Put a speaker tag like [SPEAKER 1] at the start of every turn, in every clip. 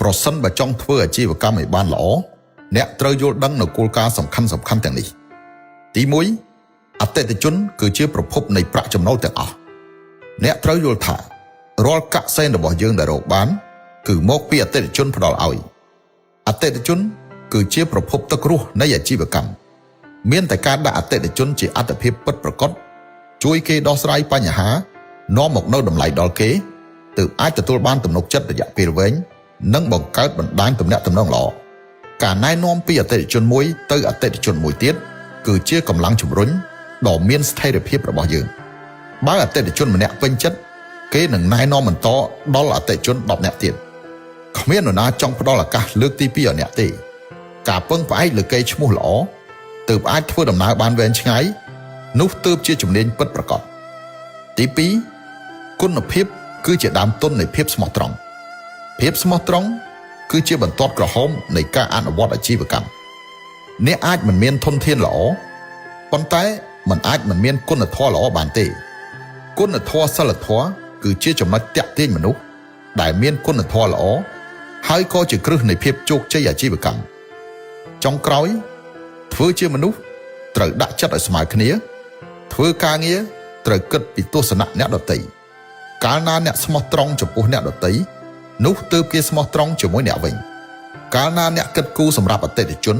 [SPEAKER 1] ប្រសិនបើចង់ធ្វើអាជីវកម្មឲ្យបានល្អអ្នកត្រូវយល់ដឹងនូវគោលការណ៍សំខាន់សំខាន់ទាំងនេះទី1អតិថិជនគឺជាប្រភពនៃប្រាក់ចំណូលទាំងអស់អ្នកត្រូវយល់ថារាល់កាក់សែនរបស់យើងដែលរកបាន គឺមកពីអតិថិជនផ្ដល់ឲ្យអតិថិជនគឺជាប្រភពទឹករស់នៃអាជីវកម្មមានតែការដាក់អតិថិជនជាអត្ថភាពពិតប្រាកដជួយគេដោះស្រាយបញ្ហានាំមកនូវតម្លៃដល់គេទើបអាចទទួលបានទំនុកចិត្តរយៈពេលវែងនិងបង្កើតបណ្ដាញទំនាក់ទំនងល្អការណែនាំពីអតិថិជនមួយទៅអតិថិជនមួយទៀតគឺជាកម្លាំងជំរុញដ៏មានស្ថិរភាពរបស់យើងបើអតិថិជនម្នាក់ពេញចិត្តគេនឹងណែនាំបន្តដល់អតិថិជន10នាក់ទៀតគ្មាននរណាចង់ផ្ដល់ឱកាសលើកទី2ឲ្យអ្នកទេការពឹងផ្អែកលើកេរ្តិ៍ឈ្មោះល្អទើបអាចធ្វើដំណើរបានវែងឆ្ងាយនោះទើបជាជំនាញពិតប្រាកដទី2គុណភាពគឺជាដើមទុននៃភាពស្មោះត្រង់ភាពស្មោះត្រង់គឺជាបន្ទាត់ក្រហមនៃការអនុវត្តអាជីវកម្មអ្នកអាចមិនមានធនធានល្អប៉ុន្តែมันអាចមិនមានគុណធម៌ល្អបានទេគុណធម៌សិលធម៌គឺជាចំណុចតាក់ទាញមនុស្សដែលមានគុណធម៌ល្អហើយក៏ជាគ្រឹះនៃភាពជោគជ័យអាជីវកម្មចុងក្រោយធ្វើជាមនុស្សត្រូវដាក់ចិត្តឲ្យស្មើគ្នាធ្វើការងារត្រូវគិតពីទស្សនៈអ្នកដទៃកាលណាអ្នកស្មោះត្រង់ចំពោះអ្នកដទៃនោះទើបគេស្មោះត្រង់ជាមួយអ្នកវិញកាលណាអ្នកគិតគូរសម្រាប់អតិថិជន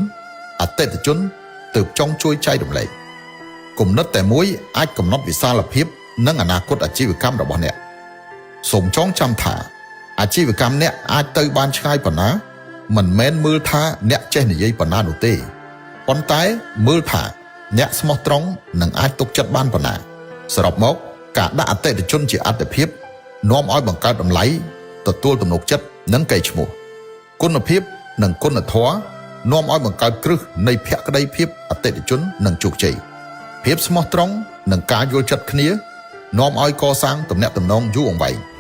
[SPEAKER 1] អតិថិជនទើបចង់ជួយចែករំលែកគំនិតតែមួយអាចកំណត់វិសាលភាពនិងអនាគតអាជីវកម្មរបស់អ្នកសូមចងចាំថាអាជីវកម្មអ្នកអាចទៅបានឆ្ងាយប៉ុណ្ណាមិនមែនមើលថាអ្នកចេះនិយាយប៉ុណ្ណានោះទេប៉ុន្តែមើលថាអ្នកស្មោះត្រង់និងអាចទុកចិត្តបានប៉ុណ្ណាសរុបមកការដាក់អតិថិជនជាអត្ថភាពនាំឲ្យបង្កើតតម្លៃទទួលទំនុកចិត្តនិងកេរ្តិ៍ឈ្មោះគុណភាពនិងគុណធម៌នាំឲ្យបង្កើតគ្រឹះនៃភក្តីភាពអតិថិជននិងជោគជ័យភាពស្មោះត្រង់និងការយល់ចិត្តគ្នានាំឲ្យកសាងទំនាក់ទំនងយូរអង្វែង។